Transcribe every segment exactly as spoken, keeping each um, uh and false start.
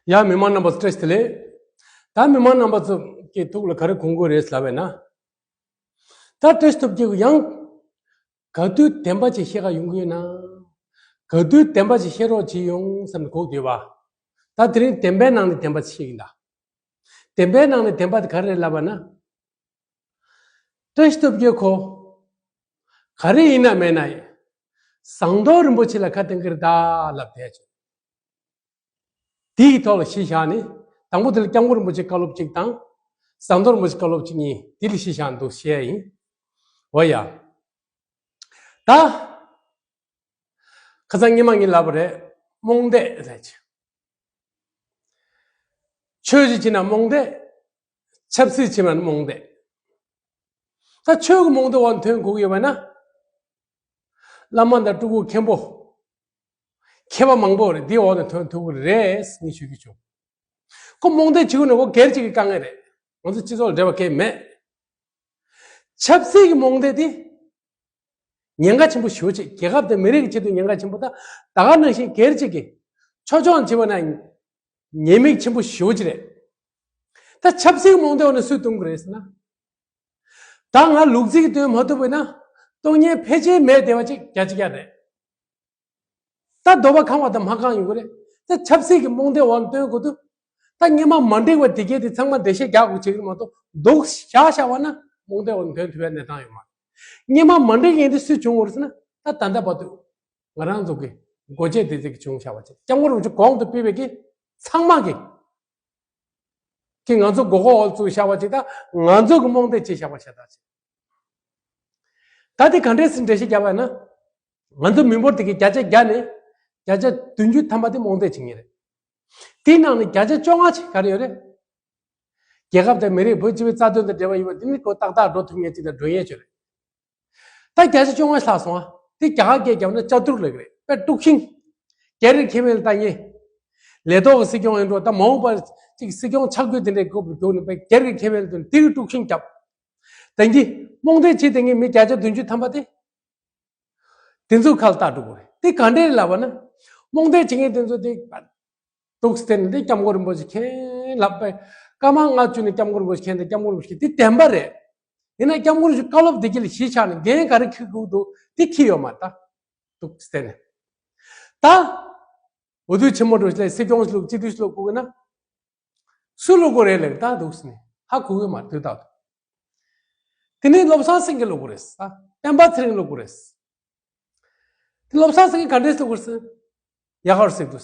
ཡ། མི་མང་རྣམ་པ་ཚོ་བཀྲ་ཤིས་བདེ་ལེགས། ད་མི་མང་རྣམ་པ་ཚོ་གི་ཐུགས་ལ་ག་རེ་དགོངས་དགོས་རེད་ལབ་པས་ན། ད་བཀྲ་ཤིས་སྟོབས་རྒྱལ་ཡང་ག་དུས་བདེན་པ་ཅིག་བཤད་ག་ཡོང་གི་ཡོད་ན། ག་དུས་བདེན་པ་ཅིག་བཤད་རོགས་བྱེད་ཡོང་བསམ་ནས་སྒུག་བསྡད་པ། ད་དེ་རིང་བདེན་པའི་ནང་ནས་བདེན་པ་ཅིག་བཤད་ཀྱིན་གདའ། བདེན་པའི་ནང་ནས་བདེན་པ་དེ་ག་རེ་རེད་ལབ་པ་ན། བཀྲ་ཤིས་སྟོབས་རྒྱལ་ཁོ། ག་རེ་ཡིན་ན་མེད་ན་ཡིན། ཟམ་གདོང་རིན་པོ་ཆེ་ལ་ཁ་གཏད་ཀྱི་རེད་ད་ལབ་བསྡད་བྱུང་། དེའི་ཐོག་ལ་གཞི་བཞག་ནས། དང་པོ་དེ་ལ་སྐྱབས་མགོན་རིན་པོ་ཆེ་བཀའ་སློབ་གཅིག་དང་། ཟམ་གདོང་རིན་པོ་ཆེ་བཀའ་སློབ་གཅིག་གཉིས་དེ་ལ་གཞི་བཞག་འདུག་བཤད་ཡིན། འོ་ཡ། ད་ཁ་སང་སྔོན་མ་ངས་ལབ་པ་རེད། རྨོངས་དད་ཟེར་ཅིག་ཆོས་ཀྱི་ཕྱིར་ན་རྨོངས་དད། ཆབ་སྲིད་ཕྱིར་ན་རྨོངས་དད། ད་ཆོས་ཀྱི་རྨོངས་དད་འོག་ནས་ཐོན་དགོས་ཀྱི་ཡོད་པ་ན། བླ་མ་དང་སྤྲུལ་སྐུ་མཁན་པོ། མཁས་པ་མང་པོ་རེད། འདི་འོག་ནས་ཐོན་ཐུབ་ཀྱི་རེད་ངས་ཞུ་གི་བྱུང་། ཁོ་རྨོངས་དད་བྱེད་དགོས་ན་ཁོ་སྒེར་གཅིག་གི་དཀའ་ངལ་རེད། ང་ཚོ་སྤྱི་ཚོགས་ལ་འབྲེལ་བ་གང་ཡང་མེད། ཆབ་སྲིད་ཀྱི་རྨོངས་དད་དེ་ཉེན་ཁ་ཆེན་པོ་ཞེ་པོ་ཅིག་རྒྱལ་ཁབ་དང་མི་རིགས་ཀྱི་ཆེད་དུ་ཉེན་ཁ་ཆེན་པོ། ད་ད་ག་ནང་བཞིན་སྒེར་གཅིག་གི་ཆོས་ཕྱོགས་བྱས་པ་ན་ཉེས་དམིགས་ཆེན་པོ་ཞེ་པོ་ཅིག་རེད། ད་ཆབ་སྲིད་རྨོངས་དད་འོག་ནས་སུས་གཏོང་གི་རེད་ཟེར་ན། ད་ང་ལུག་རྫི་གིས་སྟོན་མ་ཐུབ་པ་ཡིན་ན། གཏོང་མཁན་ཕལ་ཆེར་མེད་བསྡད་པ་ཅིག་བརྒྱ་ཆ་བརྒྱ་རེད། ད་འདོད་པ་ཁེངས་པ་དང་མ་ཁེངས་ཡོང་གི་རེད། ད་ཆབ་སྲིད་ཀྱི་རྨོངས་དད་འོག་ནས་སྟོན་དགོས་དུས། ད་སྔོན་མ་མ་འགྲིག་པ་དེ་གས་དེ་ཚང་མ་འགྲེལ་བཤད་རྒྱག་དགོས་བྱེད་ཀྱི་མ་གཏོགས། འདུག་བཞག་བཞག་པ་ན་རྨོངས་དད་འོག་ནས་ཐོན་ཐུབ་པའི་གནས་སྟངས་ཡོད་མ་རེད། སྔོན་མ་མ་འགྲིག་མཁན་དེ་སུས་བྱུང་བ་རེད་ཟེར་ན། ད་ད་ལྟ་བར་དུ་ང་རང་ཚོ་གི་འགོ་བྱེད་དེ་ཚོ་གིས་བྱུང་བཞག་པ་ཅིག་སྐྱབས་མགོན་རིན་པོ་ཆེ་གོང་དུ་སྤེལ་བའི་གི་ཚང་མ་གི་གི་ང་ཚོ་མགོ་སྐོར་འོག་བཙུགས་བཞག་པ་ཅིག་ད་ང་ཚོ་གི་རྨོངས་དད་བྱས་བཞག་པ་ཤ་སྟག་ཅིག་ད་དེ་ག་འདྲས་སེ་འགྲེལ་བཤད་རྒྱག་པ་ཡིན་ན། ང་ཚོ་མི་འབོར་དེ་གི་བརྒྱ་ཆ་བརྒྱ་ནས་བརྒྱ་ཆ་བདུན་ཅུ་ཐམ་པ་དེ་རྨོངས་དད་བྱེད་མཁན་རེད། དེའི་ནང་ནས་བརྒྱ་ཆ་བཅོ་ལྔ་ཅིག་ག་རེ་ཡོད་རེད། རྒྱལ་ཁབ་དང་མི་རིགས། བོད་སྤྱི་པའི་རྩ་དོན་དང་འབྲེལ་བ་ཡོད་པ་དེ་ནི་ཁོ་ཏག་ཏག་འགྲོ་ཐུབ་མཁན་ཅིག་དང་འགྲོ་ཡས་ཅིག་རེད། ད་བརྒྱ་ཆ་བཅོ་ལྔ་ལྷག་སོང་ཨ། དེ་རྒྱ་གར་སྐད་བརྒྱབ་ན་བཅུ་དྲུག་ལབ་ཀྱི་རེད། དཔེ་དཀྲུག་ཤིང་། སྒེར་གྱི་ཁེ་ཕན་ལ་ལྟ་མཁན། ལས་ཐོག་གི་སྲིད་སྐྱོང་ཡིན་འགྲོ། ད་མ་འོངས་པར་ཅིག་སྲིད་སྐྱོང་ཆགས་རྒྱུ་དེ་འདྲའི་སྐོར་བརྒྱུགས་ནས་དཔེ་སྒེར་གྱི་ཁེ་ཕན་ལ་ལྟ་ནས་དེ་གི་དཀྲུག་ཤིང་བརྒྱབ། ད་གིན་རྨོངས་དད་བྱེད་བསྡད་མཁན་མི་བརྒྱ་ཆ་བདུན་ཅུ་ཐམ་པ་དེ། དེ་ཚོའི་ཁ་ལ་ལྟ་འགྲོ་དགོས་རེད། དེ་ག་འདྲས་རེད་ལབ་པ་ན། རྨོངས་དད་བྱེད་མཁན་དེ་ཚོ་དེ། འདུག་སེ་བསྡད་ནས་འདི་སྐྱབས་མགོན་རིན་པོ་ཆེ་མཁྱེན་ལབ་པས། སྐར་མ་ལྔ་བཅུ་ནས་སྐྱབས་མགོན་རིན་པོ་ཆེ་མཁྱེན། ད་སྐྱབས་མགོན་རིན་པོ་ཆེ་མཁྱེན། དེ་བདེན་པ་རེད། ཡིན་ན་སྐྱབས་མགོན་རིན་པོ་ཆེ་བཀའ་སློབ་འདི་གྱད་ལ་གཞི་བཞག་ནས་འགན་ག་རེ་འཁྱེར་དགོས་འདུག་དེ་འཁྱེར་ཡོད་མ་རེད་ད། འདུག་སེ་བསྡད་ནས། ད། འོས་བསྡུ་ཆེན་མོ་འགྲོ་ཞིག་ལ་སྲིད་སྐྱོང་ཞིག་བླུག་སྤྱི་འཐུས་ཞིག་བླུག་དགོས་ཀྱི་ན། སུ་བླུག་དགོས་རེད་ལབ་ད་འདུག་སེ་ནས་ཧ་གོ་གི་མ་རེད་དུས་རྟག་ཏུ། དེ་ནས་བློ་བཟང་སེང་གེ་བླུག་དགོས་རེད། སྤེན་པ་ཚེ་རིང་བླུག་དགོས་རེད། དེ་བློ་བཟང་སེང་གེ་ག་འདྲས་བླུག་དགོས་རེད། ཡག་པོ་ཟེར་འདུག་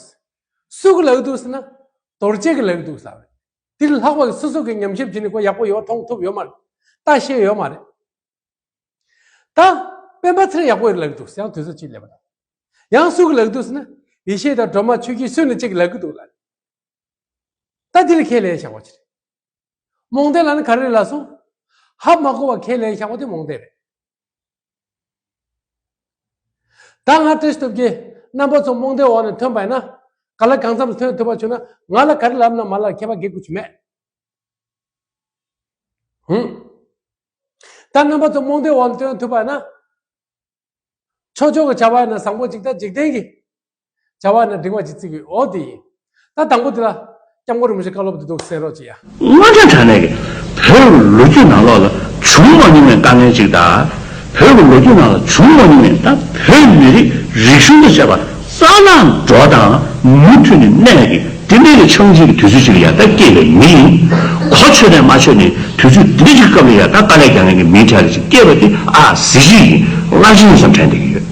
སུ་གི་ལབ་འདུག་ཟེར་ན། རྡོ་རྗེ་གིས་ལབ་འདུག་ཟེར་བས། དེ་ལྷག་པར་སོ་སོ་གིས་ཉམས་ཞིབ་བྱས་ནས་ཁོ་ཡག་པོ་ཡོད་མཐོང་ཐུབ་ཡོད་མ་རེད། ལྟ་ཤེས་ཡོད་མ་རེད། ད་སྤེན་པ་ཚེ་རིང་ཡག་པོ་ཡོད་ལབ་འདུག་ཟེར། ཡང་དུས་ཚོད་ཅིག་སླེབས་པ་དང་། ཡང་སུ་གིས་ལབ་འདུག་ཟེར་ན། ཡེ་ཤེས་དང་སྒྲོལ་མ་ཆོས་སྐྱིད་སུ་ནས་ཅིག་ལབ་གི་འདུག་ལབ། ད་དེ་ལ་ཁས་ལེན་བྱ་བ་ཅིག་རེད། རྨོངས་དད་ལབ་ན་ག་རེ་ལབ་སོང་། ཧ་མ་གོ་བ་ཁས་ལེན་བྱ་བ་དེ་རྨོངས་དད་རེད། ད་ང་བཀྲ་ཤིས་སྟོབས་རྒྱལ་རྣམ་པ་ཚོ་རྨོངས་དད་འོག་ནས་ཐོན་པ་ཡིན་ན། ག་ལ་གང་འཚམ་ཐོན་ཐུབ་པ་བྱུང་ན་ང་ལ་ག་རེ་ལབ་ན་མ་ལབ་ཁྱད་པར་ག་གི་ཅིག་མེད། ཧུམ། ད་རྣམ་པ་ཚོ་རྨོངས་དད་འོག་ནས་ཐོན་ཐུབ་པ་ཡིན་ན། ཕྱོགས་ཕྱོགས་ཀྱི་བྱ་བ་ཡིན་ན་བཟང་པོ་ཅིག་ད་འཇིག་རྟེན་གྱི་བྱ་བ་ཡིན་ན་འགྲིག་པ་ཅིག་བརྩི་གི་ཡོད། འོ་དེ་ཡིན། ད་དང་པོ་དེ་ལ་སྐྱབས་མགོན་རིན་པོ་ཆེ་བཀའ་སློབ་དེ་འདུག་གསན་རོགས་བྱེད་ཡ། དངོས་འབྲེལ་དྲང་གནས་ཀྱི་བོད་ཀྱི་ལོ་རྒྱུས་ནང་ལོགས་ལ་བྱུང་མ་མྱོང་བའི་དཀའ་ངལ་ཅིག་དང་། བོད་ཀྱི་ལོ་རྒྱུས་ནང་ལ་བྱུང་མ་མྱོང་བའི། ད་བོད་མི་རིགས་རིག་གཞུང་དང་བཅས་པ་རྩ་བརླག་འགྲོ་དང་མུ་མཐུད་ནས་གནས་ཀྱི་དེ་འདྲའི་གི་འཆར་གཞི་གི་དུས་ཚོད་ཅིག་ལ་ཡ་ད་སྐྱེས་པའི་མི་ཡིན། གོ་ཆོད་ནས་མ་ཆོད་ནས་དུས་ཚོད་འདི་འདྲ་ཅིག་སྐབས་ལ་ཡ་ད་དཀའ་ལས་རྒྱག་མཁན་གྱི་མིའི་གྲས་ལ་ཅིག་སྐྱེས་པ་དེ་ཨ་གཟི་བརྗིད་ཡིན། རླབས་ཆེན་ཡིན་བསམ་དྲན་བསྡད་ཀྱི་ཡོད།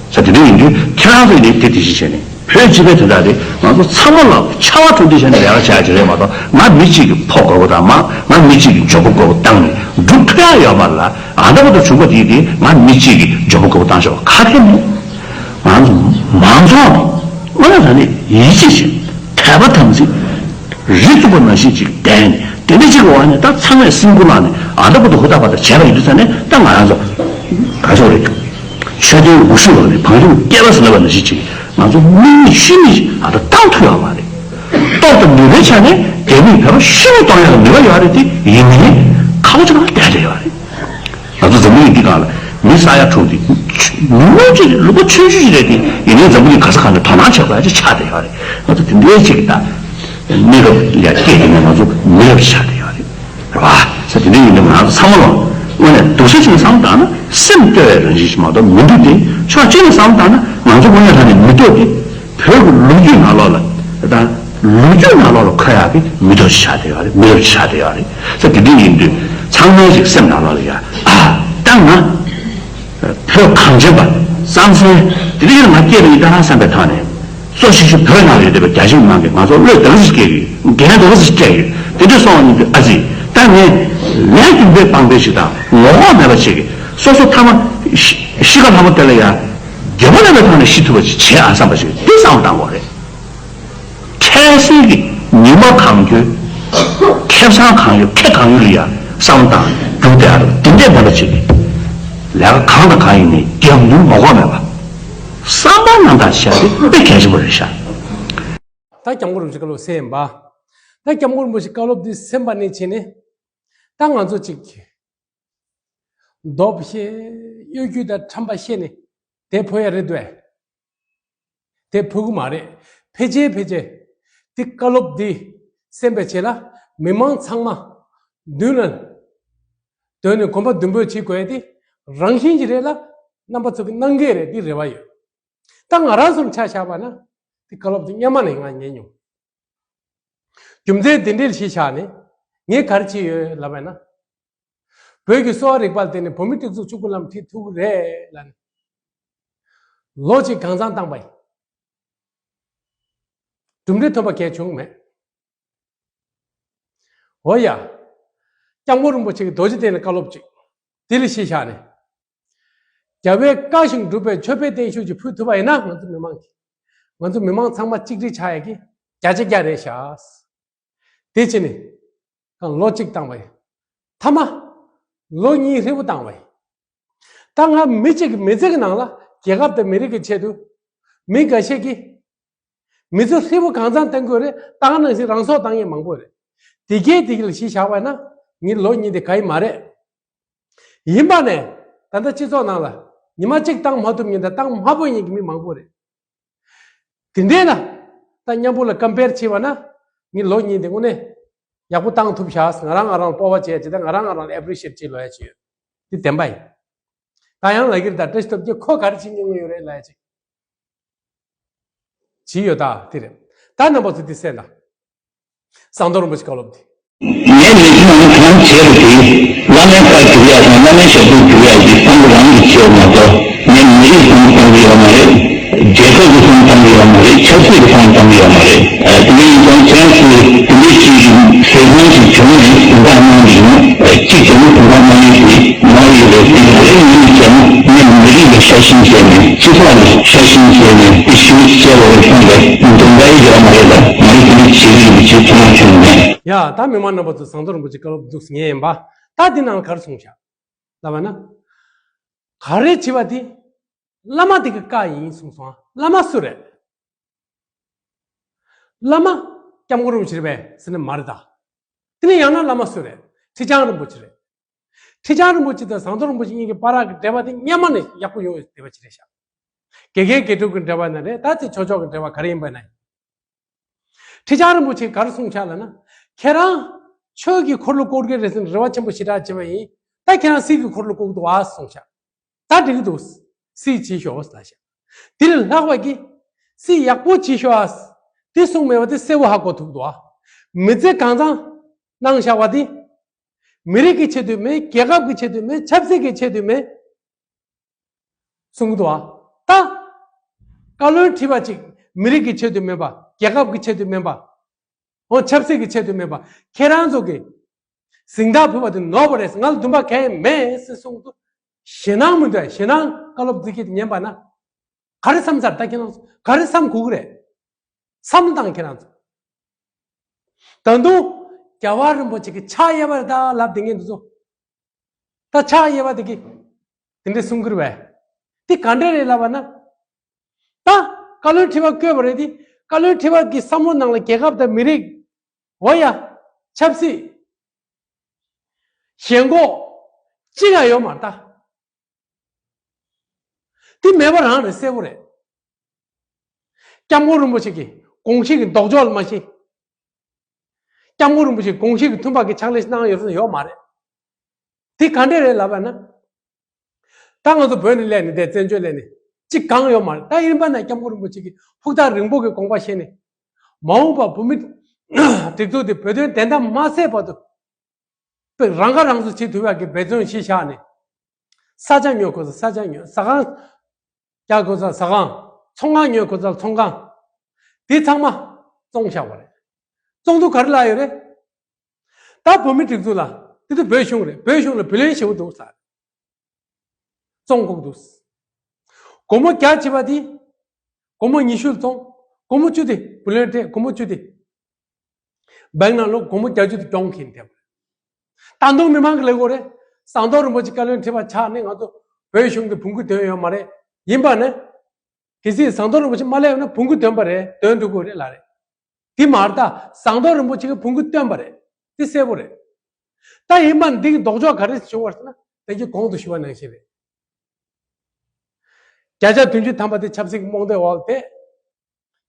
ས་དེ་འདྲ་ཡིན་དུས་ཁྱེད་རང་ཚོས་ནི་དེ་དེ་བཞིན་བྱས་ནས། བོད་སྤྱི་པའི་དོན་དག་དེ་ང་ཚོ་ཚང་མ་ལ་ཆར་པ་དྲོ་འདི་བྱས་ནས་ལས་ཀ་བྱ་ཡ་ཅིག་རེད་མ་གཏོགས། ང་མི་གཅིག་གི་ཕོ་དགོས་པ་དང་། མ་ང་མི་གཅིག་གི་མགྱོགས་པོ་དགོས་པ་བཏང་ནས་འགྲུབ་ཐུབ་ཡ་ཡོད་མ་རེད་ལ། ཨ་ད་བར་དུ་བྱུང་བ་དེ་དེ་ང་མི་གཅིག་གི་མགྱོགས་པོ་དགོས་པ་བཏང་ཤོག་ག་གེ་མེད། ང་ཚོ་མང་ཚོགས་དངོས་གནས་དྲང་གནས་ཡིད་ཆེས་བྱེད། དད་པ་དམ་ཚིག་རི་བཙུགས་པ་ནང་བཞིན་ཅིག་ལྡན་ནས། དེ་འདྲ་ཅིག་གི་འོག་ནས་ད་ཚང་མས་སེམས་ཁུར་བླངས་ནས་ཨ་ད་བར་དུ་ཧུར་ཐག་པ་དང་བྱས་པ་ཡིན་དུས་ཙང་ནས། ད་ང་རང་ཚོ་ག་ཚོད་རེད། ཆོས་ལྡན་འུ་ཤུ་ལོག་ནས་བང་རིམ་བསྐལ་པ་ཟེར་ལབ་པ་ནང་བཞིན་ཅིག་ང་ཚོ་དམིགས་མེད་ཤུལ་མེད་ཅིག་ཨ་ད་བཏང་ཐུབ་ཡོད་མ་རེད། སྟོབས་དང་ནུས་པའི་ཆ་ནས་རྒྱ་མིས་བོད་པ་ཤུལ་མེད་གཏོང་ཡག་ནུས་པ་ཡོད་རེད་དེ། ཡིན་མིན་ཁག་པོ་ཅིག་ལ་བསྡད་བསྡད་ཡོད་རེད། ང་ཚོ་འཛམ་གླིང་འདི་སྒང་ལ་མི་ས་ཡ་དྲུག་འདི་ མི་ངོ་གཅིག་ལུང་པ་ཆུང་ཆུང་ཞིག་རེད་དེ། ཡིན་ནའི་འཛམ་བུ་གླིང་ག་ས་ག་ནས་དོ་སྣང་བྱེད་དགོས་ཡ་ཅིག་ཆགས་བསྡད་ཡོད་རེད། ང་ཚོ་དེ་འདྲའི་ཅིག་གི་ད་གནས་སྐབས་ལ་སྐྱེས་དེ་ནས་ང་ཚོ་མི་རབས་ཅིག་ཆགས་བསྡད་ཡོད་རེད། རེད་བ། ས་དེ་འདྲ་ཡིན་དུས་ང་ཚོ་ཚང་མ་ལ་དངོས་གནས་སྡུག་ས་ཅིག་བསམ་བློ་བཏང་ན་སེམས་གཏོད་པའི་རང་བཞིན་ཞིག་མ་གཏོགས་མི་འདུག་སྟེ། ཕྱོགས་གཅིག་ནས་བསམ་བློ་བཏང་ན་ང་ཚོ་དངོས་གནས་དྲང་གནས་མི་འདུག་སྟེ། བོད་ཀྱི་ལོ་རྒྱུས་ནང་ལོགས་ལ་ད་ལོ་རྒྱུས་ནང་ལོགས་ལ་འཁོད་ཡག་གི་མི་འདུག་ཆགས་བསྡད་ཡོད་རེད། མི་འདུག་ཆགས་བསྡད་ཡོད་རེད། ས་དེ་འདྲ་ཡིན་དུས་ཚང་མ་ཞིག་སེམས་ནང་ལོགས་ལ་ཡ་ཨ་ད་ང་བོད་གངས་ཅན་པ་རྩམ་ཟན་དེ་འདྲ་ཡིན་ན་ང་སྐྱེས་པ་ཡིན་ད་བསམ་པའི་ཐོག་ནས། གཙོ་ཆེ་ཤོས་བོད་ནང་ལ་ཡོད་བསྡད་པའི་རྒྱ་ཆེ་མི་མང་གིས་ང་ཚོ་བློས་འདི་ག་ཚོད་སྐྱེལ་གི་ཡོད། འགན་འདི་ག་ཚོད་སྤྲད་ཡོད། དེ་འདྲ་སོང་བ་ཡིན་དུས་ཨ་ཙི། ད་ངས་ལས་རྒྱུ་འབྲས་སྤངས་པའི་ཞིག་དང་ངོ་ལྐོག་མེད་པ་ཞིག་གིས་སོ་སོ་ཐ་མ་ཤི་ཤི་ཁ་ལྷ་མོ་དེ་ལ་ཡ་འགྱོད་པ་མེད་པའི་ཐོག་ནས་ཤི་ཐུབ་པ་ཞིག་བྱེད་ཨ་བསམ་པ་ཞིག་འདི་བསམ་བློ་བཏང་དགོས་རེད། འཕྲལ་སེལ་གྱི་ཉི་མ་གང་འཁྱོལ། ཁེ་བཟང་གང་ཡོད་ཁེ་གང་ཡོད་ལ་ཡ་བསམ་བློ་བཏང་རྒྱུ་དེ་ཨ་རོ་དེ་འདྲས་མེད་པ་ཞིག་གིས་ལས་ཀ་གང་དང་གང་ཡིན་ནའི་རྒྱབ་མདུན་ངོ་ལྐོག་མེད་པ། བསམ་པ་རྣམ་དག་བྱས་ཏེ་དཔེ་གལ་ཆེན་པོ་རེད་ཤག་ད་སྐྱབས་མགོན་རིན་པོ་ཆེ་བཀའ་སློབ་གསན་པ། ད་སྐྱབས་མགོན་རིན་པོ་ཆེ་བཀའ་སློབ་འདི་གསན་པ་ནས་བྱས་ནས། ད་ང་ཚོ་ཅིག་རྡོ་བཤད་གཡོ་སྒྱུ་དང་ཁྲམ་པ་བཤད་ནས་དེ་ཕོ་ཡ་རེད་འདུག་ཨེ། དེ་ཕོ་གི་མ་རེད། ཕལ་ཆེར་ཕལ་ཆེར་དེ་བཀའ་སློབ་འདི་གསན་པའི་རྗེས་ལ་མི་མང་ཚང་མ་མདུན་ལ་འདོན་ནས་གོམ་པ་མདུན་སྤོས་བྱེད་དགོས་ཡ་དེ་རང་བཞིན་གྱི་རེད་ལ། རྣམ་པ་ཚོ་གི་གནང་གི་རེད། འདི་རེ་བ་ཡོད། ད་ང་རང་ཚོར་ཆ་བཞག་པ་ན་དེ་བཀའ་སློབ་དེ་སྔོན་མ་ནས་ང་ཉན་མྱོང་། རྒྱུ་མཚན་དེ་འདྲ་ཞིག་བཞག་ནས་ངས་ག་རེ་བྱས་ཡོད་ལབ་པ་ན། བོད་ཀྱི་གསོ་བ་རིག་པ་ལ་བརྟེན་ནས་བོད་མི་སྒྲིག་འཛུགས་ཆུང་ཀུ་ལམ་ཁྲིད་ཐུབ་ཀྱི་རེད་ལབ་ནས། ལོ་གཅིག་གང་ཚང་བཏང་པ་ཡིན། གྲུབ་འབྲས་ཐོན་པ་གལ་བྱུང་མེད། འོ་ཡ། སྐྱབས་མགོན་རིན་པོ་ཆེ་གི་རྡོ་རྗེ་གདན་ལ་བཀའ་སློབ་ཅིག་དེ་ལ་གཞི་བཞག་ནས། རྒྱལ་བའི་བཀའ་བཞིན་སྒྲུབ་པའི་མཆོད་པའི་བརྟན་བཞུགས་ཅིག་ཕུལ་ཐུབ་པ་ཡིན་ན་ང་ཚོ་མི་མང་གི། ང་ཚོ་མི་མང་ཚང་མ་གཅིག་སྒྲིལ་ཆགས་ཡ་གི་བརྒྱ་ཆ་བརྒྱ་རེད་ཤག་དེ་བྱས་ནས། གང་ལོ་གཅིག་བཏང་བ་ཡིན། མཐའ་མ། ལོ་གཉིས་ཧྲིལ་པོ་བཏང་བ་ཡིན། ད་ང་མི་གཅིག་གི་མི་ཚེ་གི་ནང་ལ་རྒྱལ་ཁབ་དང་མི་རིགས་ཀྱི་ཆེད་དུ། མི་འགའ་ཤས་ཀྱིས། མི་ཚོ་ཧྲིལ་པོ་གང་ཚང་བཏང་དགོས་རེད། བཏང་ནང་བཞིན་རང་སྲོག་བཏང་མཁན་མང་པོ་རེད། དེ་གས་དེ་གས་ལ་གཞི་བཞག་པ་ན་ངའི་ལོ་གཉིས་དེ་ག་ཡི་མ་རེད། ཡིན་པ་ནས་ད་ལྟ་སྤྱི་ཚོགས་ནང་ལ་ཉི་མ་གཅིག་བཏང་མ་ཐུབ་མཁན་དང་བཏང་མ་ཕོད་མཁན་གྱི་མི་མང་པོ་རེད། དེ་འདྲས་ན་ད་མཉམ་པོ་ལ་ཀམ་པེར་བྱས་པ་ན་ངའི་ལོ་གཉིས་དེ་དངོས་གནས་ཡག་པོ་བཏང་ཐུབ་ཤག་ང་རང་ང་རང་སྤོབས་པ་བྱས་བྱས་ད་ང་རང་ང་རང་ལ་ཨེ་པི་རི་ཤི་ཨེཊ་བྱེད་ལོ་ཡ་བྱེད་ཡོད། འདི་བདེན་པ་ཡིན། ད་ཡང་ལབ་ཀྱི་རེད། ད་བཀྲ་ཤིས་སྟོབས་རྒྱལ་ཁོ་ག་རེ་བྱེད་མྱོང་གི་ཡོད་རེད་ལབ་ཡ་ཅིག་བྱས་ཡོད། ད་དེ་རེད། ད་རྣམ་པ་ཚོ་འདི་གསན་དང་། ཟམ་གདོང་རིན་པོ་ཆེ་བཀའ་སློབ་འདི། ངས་མི་ཚེ་ནང་གང་བྱས་པ་དེ་བླ་མའི་བཀའ་བསྒྱུར་ཡག་དང་བླ་མའི་ཞབས་ཏོག་བསྒྱུར་ཡག་གི་བསམ་བློ་རང་གིས་བྱས་པ་མ་གཏོགས་ངས་མི་རིགས་བསམ་བློ་བཏང་གི་ཡོད་མ་རེད། རྒྱལ་ཁབ་ཀྱི་བསམ་བློ་བཏང་གི་ཡོད་མ་རེད། ཆབ་སྲིད་ཀྱི་བསམ་བློ་བཏང་གི་ཡོད་མ་རེད། ཨ་དེ་འདྲ་ཡིན་ཙང་ཁྱེད་རང་ཚོས་དེ་འདྲའི་ཅིག་ཟས་གོང་ཞིག་བྱུང་ནས་དོན་དག་གནང་གི་ཡོད། ཨ་གཅིག་བྱས་ན་དོན་དག་གནང་ཡས་ཞིག་མ་ཡོད་པའི་དེ་ང་རའི་ངོས་ནས་བྱས་ན་ངས་མི་རིགས་ལ་ཤ་ཞེན་བྱས་ནས་སྤྱི་ཚོགས་ལ་ཤ་ཞེན་བྱས་ནས་དེ་ཞུ་བྱས་པ་རེད་བསམ་པའི་དོན་དག་ཡོད་མ་རེད་ལ། ང་རེ་དེ་འདྲ་བྱེད་ཀྱི་ཡོད་པའི་ཆེད་ཐུགས་སྣང་བྱུང་མེད། ཡ་ད་མི་མང་རྣམ་པ་ཚོ་ཟམ་གདོང་རིན་པོ་ཆེ་བཀའ་སློབ་འདུག་ངས་ཡིན་པ། ད་འདི་ནང་ལ་ག་རེ་གསུངས་བཞག་ལབ་པ་ན། ག་རེ་བྱེད་པ་དེ། བླ་མ་དེ་གི་བཀའ་ཡིན་གསུངས་སོང་། བླ་མ་སུ་རེད། བླ་མ་སྐྱབས་མགོན་རིན་པོ་ཆེ་རེད་པས་ཟེར་ན་མ་རེད་ད། དེ་ནས་ཡང་ན་བླ་མ་སུ་རེད། ཁྲི་བྱང་རིན་པོ་ཆེ་རེད། ཁྲི་བྱང་རིན་པོ་ཆེ་དང་ཟམ་གདོང་རིན་པོ་ཆེ་གཉིས་ཀྱི་བར་གྱི་འབྲེལ་བ་དེ་སྔོན་མ་ནས་ཡག་པོ་ཡོང་བའི་འབྲེལ་བ་ཅིག་རེད་ཤག་དགེ་རྒན་དགེ་ཕྲུག་གི་འབྲེལ་བ་ན་རེད། ད་དེ་ཕྱོགས་ཕྱོགས་ཀྱི་འབྲེལ་བ་ག་རེ་ཡིན་པ་ན་ཡིན། ཁྲི་བྱང་རིན་པོ་ཆེས་ག་རེ་གསུངས་ཤག་ལབ་ན། ཁྱེད་རང་ཆོས་ཀྱི་འཁོར་ལོ་བསྐོར་གྱི་རེད་ཟེར་ནས་རེ་བ་ཆེན་པོ་ཞེ་དྲག་བྱས་པ་ཡིན། ད་ཁྱེད་རང་སྲིད་ཀྱི་འཁོར་ལོ་བསྐོར་གྱི་འདུག་ཨ་གསུངས་ཤག་ད་འགྲིག་གི་འདུག་སྲིད་བྱེད་ཤོག་ལབ་ཤག་དེ་ལས་ལྷག་པ་གི་སྲིད་ཡག་པོ་བྱེད་ཤོག་ཨ། དེ་གསུངས་མེད་པ་དེ་གསལ་པོ་ཧ་གོ་ཐུབ་འདུག་ཨ། མི་ཚེ་གང་ཚང་གནང་བཞག་པ་དེ་མི་རིགས་ཀྱི་ཆེད་དུ་མེད། རྒྱལ་ཁབ་ཀྱི་ཆེད་དུ་མེད། ཆབ་སྲིད་ཀྱི་ཆེད་དུ་མེད། གསུང་གི་འདུག་ཨ། ད། བཀའ་བློན་ཁྲི་པ་གཅིག་མི་རིགས་ཀྱི་ཆེད་དུ་མེད་པ། རྒྱལ་ཁབ་ཀྱི་ཆེད་དུ་མེད་པ། འོ་ཆབ་སྲིད་ཀྱི་ཆེད་དུ་མེད་པ། ཁྱེད་རང་ཚོ་གི་གཟེངས་རྟགས་ཕུལ་བ་དེ་ནོར་བ་རེད། ང་ལ་འདུན་པ་གང་ཡང་མེད་ཟེར་གསུང་གི་འདུག་ཞེད་སྣང་མི་འདུག་ཨ། ཞེད་སྣང་བཀའ་སློབ་འདི་སྐད་ཉན་པ་ན། ག་རེ་བསམ་ཚར། ད་ཁྱེད་རང་ཚོ་ག་རེ་བསམ་དགོས་ཀྱི་རེད། བསམ་བློ་བཏང་། ཁྱེད་རང་ཚོ། ད་དུང་རྒྱལ་བ་རིན་པོ་ཆེ་གི་ཕྱག་གཡས་པ་རེད་ད་ལབ་བསྡད་མཁན་འདི་ཚོ། ད་ཕྱག་གཡས་པ་དེ་གིས་དེ་འདྲ་གསུང་གི་རེད་པས། དེ་ག་འདྲ་རེད་ལབ་པ་ན། ད་བཀའ་བློན་ཁྲི་པ་བསྐོས་པ་རེད་དེ། བཀའ་བློན་ཁྲི་པ་གི་བསམ་བློ་ནང་ལ་རྒྱལ་ཁབ་དང་མི་རིགས། འོ་ཡ། ཆབ་སྲིད། ཞེན་ཁོག་ཅི་ཡང་ཡོད་མ་རེད་ད། དེ་མེད་པ་རང་རེད། གསལ་པོ་རེད། སྐྱབས་མགོན་རིན་པོ་ཆེ་གི་དགོངས་གཞི་གི་ལྡོག་ཕྱོགས་ལ་མ་ཤེས། སྐྱབས་མགོན་རིན་པོ་ཆེ་དགོངས་གཞི་གི་མཐུན་པ་གི་ཕྱག་ལས་གནང་ཡོད་ས་ཡོད་མ་རེད། དེ་ག་འདྲས་རེད་ལབ་པ་ན། ད་ང་ཚོ་བོད་ནས་སླེབས་ནས་དེ་བཙན་བྱོལ་སླེབས་ནས་གཅིག་གང་ཡོད་མ་རེད། ད་ཡིན་པ་ན་སྐྱབས་མགོན་རིན་པོ་ཆེ་གི་ཕུགས་ཐག་རིང་པོ་གི་དགོངས་པ་བཞེས་ནས། མ་འོངས་པ་བོད་མི་སྒྲིག་འཛུགས་དེ་བོད་དོན་བདེན་མཐའ་མ་གསལ་བར་དུ། རང་ཁ་རང་གསོ་བྱེད་ཐུབ་ཡག་གི་འབད་བརྩོན་གཞི་བཞག་ནས། ས་ཆ་ཉོ་དགོས་ས་ས་ཆ་ཉོ། ཟ་ཁང་རྒྱག་དགོས་ས་ཟ་ཁང་། ཚོང་ཁང་ཉོ་དགོས་ས་ཚོང་ཁང་། དེ་ཚང་མ་བཙོང་བཞག་པ་རེད། བཙོང་དུས་ག་རེ་ལབ་ཡོད་རེད། ད་བོད་མི་སྒྲིག་འཛུགས་ལ་དེ་དུས་བོད་གཞུང་རེད། བོད་གཞུང་ལ་བུ་ལོན་ཞེ་པོ་འདུག་ཟེར། བཙོང་དགོས་འདུག་སྒོར་མོ་བརྒྱ་བྱས་པ་དེ། སྒོར་མོ་ཉི་ཤུ་ལ་བཙོང་། སྒོར་མོ་བཅུ་དེ་བུ་ལོན་སྤྲད། སྒོར་མོ་བཅུ་དེ། སྦེང་ནང་ལོག་སྒོར་མོ་བརྒྱད་ཅུ་དེ་གྱོང་ཁེལ་འདེབས། ད་དུང་མི་མང་གི་ལས་འགུལ་རེད། ཟམ་གདོང་རིན་པོ་ཆེ་བཀའ་བློན་ཁྲི་པ་ཆགས་ནས་ང་ཚོ་བོད་གཞུང་གི་བོང་གུ་དོན་ཡོད་མ་རེད། ཡིན་པ་ནི། གལ་སྲིད་ཟམ་གདོང་རིན་པོ་ཆེ་མ་སླེབས་ན་བོང་གུ་དོན་པ་རེད། དོན་འགྲོ་དགོས་རེད་ལ་རེད། དེ་མ་རེད། ད་ཟམ་གདོང་རིན་པོ་ཆེ་གི་བོང་གུ་བཏོན་པ་རེད། དེ་གསལ་པོ་རེད། ད་ཡིན་པ་འདི་གི་ལྡོག་ཕྱོགས་ག་རེ་བྱུང་བ་ཟེར་ན། དེ་གི་གོང་དུ་ཞུས་པ་ནང་བཞིན་རེད། བརྒྱ་ཆ་བདུན་ཅུ་ཐམ་པ་དེ་ཆབ་སྲིད་ཀྱི་རྨོངས་དད་འོག་ཏེ།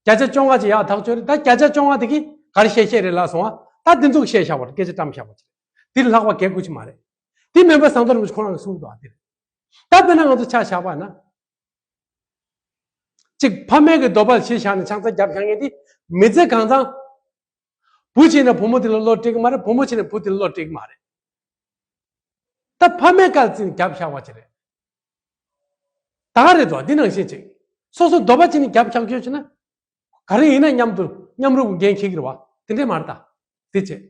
བརྒྱ་ཆ་བཅོ་ལྔ་ཅིག་ཡག་ཐག་ཆོད་རེད། ད་བརྒྱ་ཆ་བཅོ་ལྔ་དེ་གིས་ག་རེ་བཤད་བཤད་རེད་ལབ་སོང་ཨ། ད་འདི་ཚོ་གིས་བཤད་བཞག་པ་རེད། སྐད་ཆ་བཀྲམ་བཞག་པ་ཅིག་རེད། དེ་ལྷག་པ་གལ་དགོས་ཅིག་མ་རེད། དེ་མིན་པ་ཟམ་གདོང་རིན་པོ་ཆེ་ཁོ་རང་གིས་གསུངས་འདུག་ཨ། དེ་རེད། ད་དཔེར་ན་ང་ཚོ་ཆ་བཞག་པ་ན། གཅིག་ཕ་མའི་གི་འདོད་པ་གཞི་བཞག་ནས་ཆང་ས་བརྒྱབ་བཞག་མཁན་དེ་མི་ཚེ་གང་ཚང་། བུ་བྱས་ན་བུ་མོ་དེ་ལ་བློ་སྤྲད་ཀྱི་མ་རེད། བུ་མོ་བྱས་ན་བུ་དེ་ལ་བློ་སྤྲད་ཀྱི་མ་རེད། ད་ཕ་མའི་བཀའ་བརྩིས་ནས་བརྒྱབ་བཞག་པ་ཅིག་རེད། ད་ག་རེད་དོ། འདི་ནང་བཞིན་ཅིག་སོ་སོ་འདོད་པ་བྱས་ནས་བརྒྱབ་བཞག་རྒྱུ་བྱས་ན། ག་རེ་ཡིན་ན་མཉམ་དུ་མཉམ་རུབ་འགན་འཁྱེར་གྱི་རེད་བ། དེ་འདྲས་མ་རེད་ད། དེ་བྱས།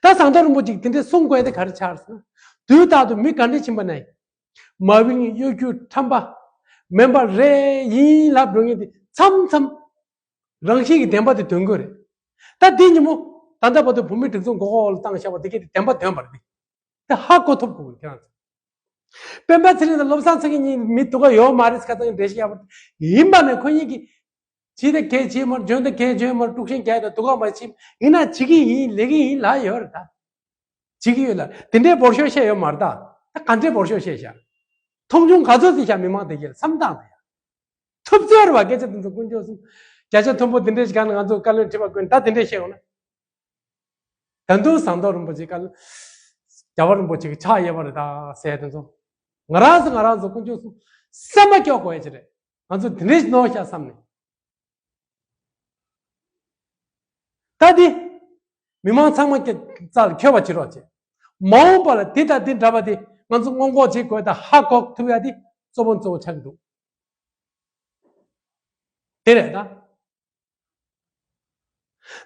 ད་ཟམ་གདོང་རིན་པོ་ཆེས་དེ་འདྲས་གསུང་དགོས་དེ་ག་རེ་ཆགས་ཟེར་ན། དུས་རྟག་ཏུ་མི་ག་འདྲས་ཕྱིན་པ་ན་ཡིན། མ་བིང་གཡོ་སྒྱུ་ཁྲམ་པ། མེན་པ་རེད་ཡིན་ལབ་འགྲོ་མཁན་དེ་མཚམས་མཚམས་རང་བཞིན་གྱི་བདེན་པ་དེ་འདོན་དགོས་རེད། ད་འདི་ཉིན་མོ་ད་ལྟ་བར་དུ་བོད་མི་སྒྲིག་འཛུགས་མགོ་སྐོར་ལ་བཏང་བཞག་པ་དེ་གས་དེ་བདེན་པ་འདོན་པ་རེད། དེ་ཧ་གོ་ཐུབ་དགོས་རེད་ཁྱེད་རང་ཚོ། སྤེན་པ་ཚེ་རིང་དང་བློ་བཟང་སེང་གེ་གཉིས་མི་སྡུག་ག་ཡོད་མ་རེད་ཁ་སང་འགྲེལ་བཤད་ཡག་པོ་ཡིན་པ་ནས་ཁོ་གཉིས་ཀྱིས་བྱས་ཏེ་གལ་ཆེ་མར་འཇོན་ཏེ་གལ་ཆེ་མར་དཀྲུག་ཤིང་རྒྱག་ཡ་དང་སྡུག་ག་མ་བྱེད་ཡིན་ན་བྱེད་ཀྱི་ཡིན་ལས་ཀྱི་ཡིན་ལབ་ཡོད་རེད་ད། བྱེད་ཀྱི་ཡོད་ལ་དེ་འདྲའི་འབོར་ཤོག་བཤད་ཡོད་མ་རེད་ད། ད་ག་འདྲའི་འབོར་ཤོག་བཤད་ཤག་མཐོང་ཆུང་ག་ཚོད་ཅིག་ཤག་མི་མང་དེ་གས་བསམ་སྟངས་དེ་ཡ། ཐུབ་ཚོད་རེད་བ་སྐད་ཆ་དེ་ཚོ་དཀོན་མཆོག་གསུམ། བརྒྱ་ཆ་མཐོན་པོ་དེ་འདྲའི་ཞིག་ག་ནས་ང་ཚོ་བཀའ་བློན་ཁྲི་པ་དགོས་ད་དེ་འདྲའི་བཤད་ཡོང་ན། ད་དུང་ཟམ་གདོང་རིན་པོ་ཆེ་བཀའ་བློན། རྒྱལ་བ་རིན་པོ་ཆེ་གི་ཕྱག་གཡས་པ་རེད་ད་ཟེར་དེ་ཚོ། ང་རང་ཚོ་ང་རང་ཚོ་དཀོན་མཆོག་གསུམ། སེམས་པ་སྐྱོ་དགོས་ཡ་ཅིག་རེད། ང་ཚོ་དེ་འདྲའི་ཞིག་ནོར་ཤག་བསམ་ནས། ད་འདི། མི་མང་ཚང་མ་སྐྱ་རྩལ་འཁྱོལ་བ་བྱེད་རོགས་བྱེད། མ་འོངས་པ་ལ་འདི་དང་འདི་འདྲ་བ་དེ་ང་ཚོ་སྔོན་འགོག་བྱེད་དགོས་དང་ཧ་གོ་ཐུབ་ཡ་དེ་གཙོ་བོ་གཙོ་བོ་ཆགས་ཀྱི་འདུག་དེ་རེད་ད།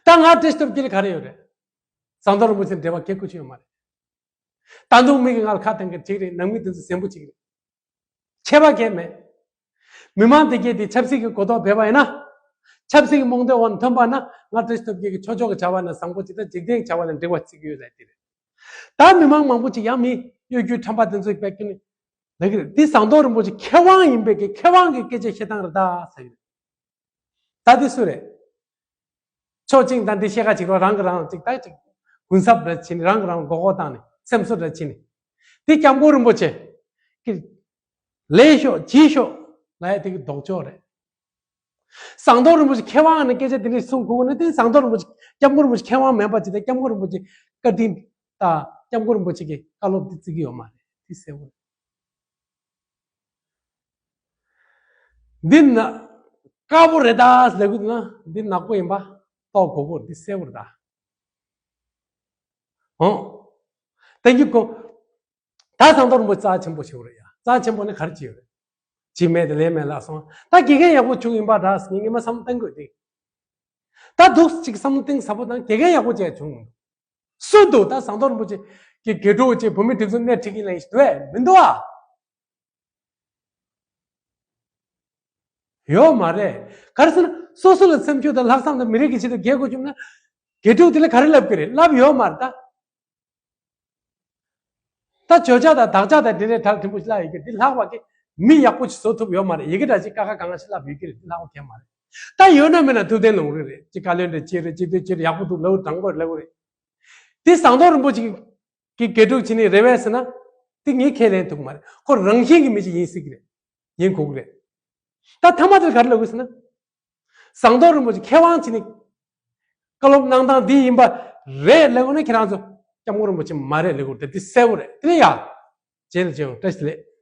ད་ང་བཀྲ་ཤིས་སྟོབས་རྒྱལ་ག་རེ་ཡོད་རེད། ཟམ་གདོང་རིན་པོ་ཆེ་འབྲེལ་བ་གལ་དགོས་ཆེ་ཡོད་མ་རེད། ད་དུང་མི་གི་ང་ལ་ཁ་གཏད་མཁན་ཅིག་རེད། ནང་མི་དེ་ཚོ་ཟེན་པོ་ཅིག་རེད། ཁྱད་པར་གང་ཡང་མེད། མི་མང་དེ་གས་དེ་ཆབ་སྲིད་ཀྱི་གོ་རྟོགས་བེད་པ་ཡིན་ན། ཆབ་སྲིད་ཀྱི་རྨོངས་དད་འོག་ནས་ཐོན་པ་ན་ང་བཀྲ་ཤིས་སྟོབས་རྒྱལ་གྱི་ཆོས་ཕྱོགས་ཀྱི་བྱ་བ་ནས་བཟང་པོ་ཅིག་དང་འཇིག་རྟེན་གྱི་བྱ་བ་ནས་འགྲིག་པ་བརྩི་གི་ཡོད་ལབ་དེ་རེད། ད་མི་མང་མང་པོ་ཅིག་ཡང་མི་གཡོ་སྒྱུ་ཁྲམ་པ་དེ་ཚོ་དཔེ་སྐྱོན་ནི་ལབ་ཀྱི་རེད། འདི་ཟམ་གདོང་རིན་པོ་ཆེ་མཁས་དབང་ཡིན་པའི་གི་མཁས་དབང་གི་སྐད་ཆ་བཤད་སྟངས་རེད་ད་ཟེར་གྱི་རེད། ད་འདི་སུ་རེད། ཕྱོགས་གཅིག་ནས་འདི་བཤད་ཁ་ཅིག་རོགས་རང་གི་རང་ཅིག་ད་ཅིག་གུན་གསབ་རེ་བྱས་ནས་རང་གི་རང་མགོ་སྐོར་བཏང་ནས་སེམས་གསོ་རེ་བྱས་ནས། འདི་སྐྱབས་མགོན་རིན་པོ་ཆེ་གི་ལས་ཤོག་བྱེད་ཤོག་ལབ་ཡ་དེ་གི་ལྡོག་ཕྱོགས་རེད། ཟམ་གདོང་རིན་པོ་ཆེ་མཁས་དབང་ནས་སྐད་ཆ་འདི་འདྲ་གསུང་དགོས་ཀྱི་ན་དེ་ཟམ་གདོང་རིན་པོ་ཆེ་སྐྱབས་མགོན་རིན་པོ་ཆེ་མཁས་དབང་མིན་པ་ཅིག་དང་སྐྱབས་མགོན་རིན་པོ་ཆེ་བཀའ་དྲིན་དང་སྐྱབས་མགོན་རིན་པོ་ཆེ་གི་བཀའ་སློབ་དེ་བརྩི་གི་ཡོད་མ་རེད། དེ་གསལ་པོ་རེད། འདི་ན་དཀར་པོ་རེད་ད་ཟེར་དགོས་ན་འདི་ནག་པོ་ཡིན་པ་རྟོགས་དགོས་པོ་འདི་གསལ་པོ་རེད་ད། ཧོ། ད་གི་གོ་ད་ཟམ་གདོང་རིན་པོ་ཆེ་རྩ་ཆེན་པོ་ཞིག་རེད་ཡ། རྩ་ཆེན་པོ་ནི་ག་རེ་བྱས་ཡོད་རེད། ཅི་མེད་དེ་ལས་མེད་ལ་སོང་ད་དགེ་རྒན་ཡག་པོ་བྱུང་ཡིན་པ་འདྲ་ཟེར་ངས་ངས་མ་བསམ་བློ་གཏོང་དགོས་ཏེ། ད་འདུག་ཅིག་བསམ་བློ་གཏིང་ཟབ་པོ་དང་དགེ་རྒན་ཡག་པོ་བྱས་བྱུང་མི་འདུག་སུ་འདུག་ད་ཟམ་གདོང་རིན་པོ་ཆེ་གི་དགེ་ཕྲུག་ཅིག་བོད་མི་སྒྲིག་འཛུགས་སྣེ་ཁྲིད་ཀྱི་ལན་ཞིག་འདུག་ཨེ་མི་འདུག་ཨ། ཡོད་མ་རེད། ག་རེ་ཟེར་ན་སོ་སོ་ལ་སེམས་ཤུགས་དང་ལྷག་བསམ་དང་མི་རིགས་ཀྱི་ཆེད་དུ་རྒྱལ་དགོས་བྱུང་ན། དགེ་ཕྲུག་དེ་ལ་ག་རེ་ལབ་ཀྱི་རེད་ལབ་ཡོད་མ་རེད་ད། ད་བརྗོད་བྱ་དང་དག་ཆ་དང་འདི་འདྲའི་གྲལ་མཐུན་པོ་ཞིག་ལབ་ཡོད་ཀྱི་འདི་ལྷག་པ་གི་མི་ཡག་པོ་ཞིག་བཟོ་ཐུབ་ཡོད་མ་རེད། ཡི་གེ་འདྲ་ཅིག་ཀ་ཁ་གང་ཞིག་ལབ་ཡོད་ཀྱི་རེད། འདི་ལྷག་པ་གང་མ་རེད། ད་ཡོད་ན་མེད་ན་ཐུབ་བསྟན་ལུང་རིགས་རེད། ཅིག་བཀའ་བློན་རེད་ཅི་རེད་ཅི་རེད་ཅི་རེད་ཡག་པོ་འདུག་ལབ་དྲང་པོ་རེད་ལབ་རེད། འདི་ཟམ་གདོང་རིན་པོ་ཆེ་གི་དགེ་ཕྲུག་ཅིག་ནི་རེད་བས་ཟེར་ན། འདི་ངས་ཁས་ལེན་ཐུབ་མ་རེད། ཁོ་རང་བཞིན་གྱི་མི་ཅིག་ཡིན་སྲིད་ཀྱི་རེད། ཡིན་དགོས་ཀྱི་རེད། ད་ཐ་མ་དེར་ག་རེ་ལབ་དགོས་ཟེར་ན། ཟངས་མདོག་རིན་པོ་ཆེ་མཁས་དབང་བྱས་ནས་བཀའ་སློབ་གནང་སྟངས་འདི་ཡིན་པ་རེད་ལབ་དགོས་ན། ཁྱེད་རང་ཚོ་སྐྱབས་མགོན་རིན་པོ་ཆེ་མ་རེད་ལབ་དགོས་རེད། དེ་གསལ་པོ་རེད། དེ་ནས་ཡ། རྗེས་ལ་མཇལ་ཡོང་། བཀྲ་ཤིས་བདེ་ལེགས།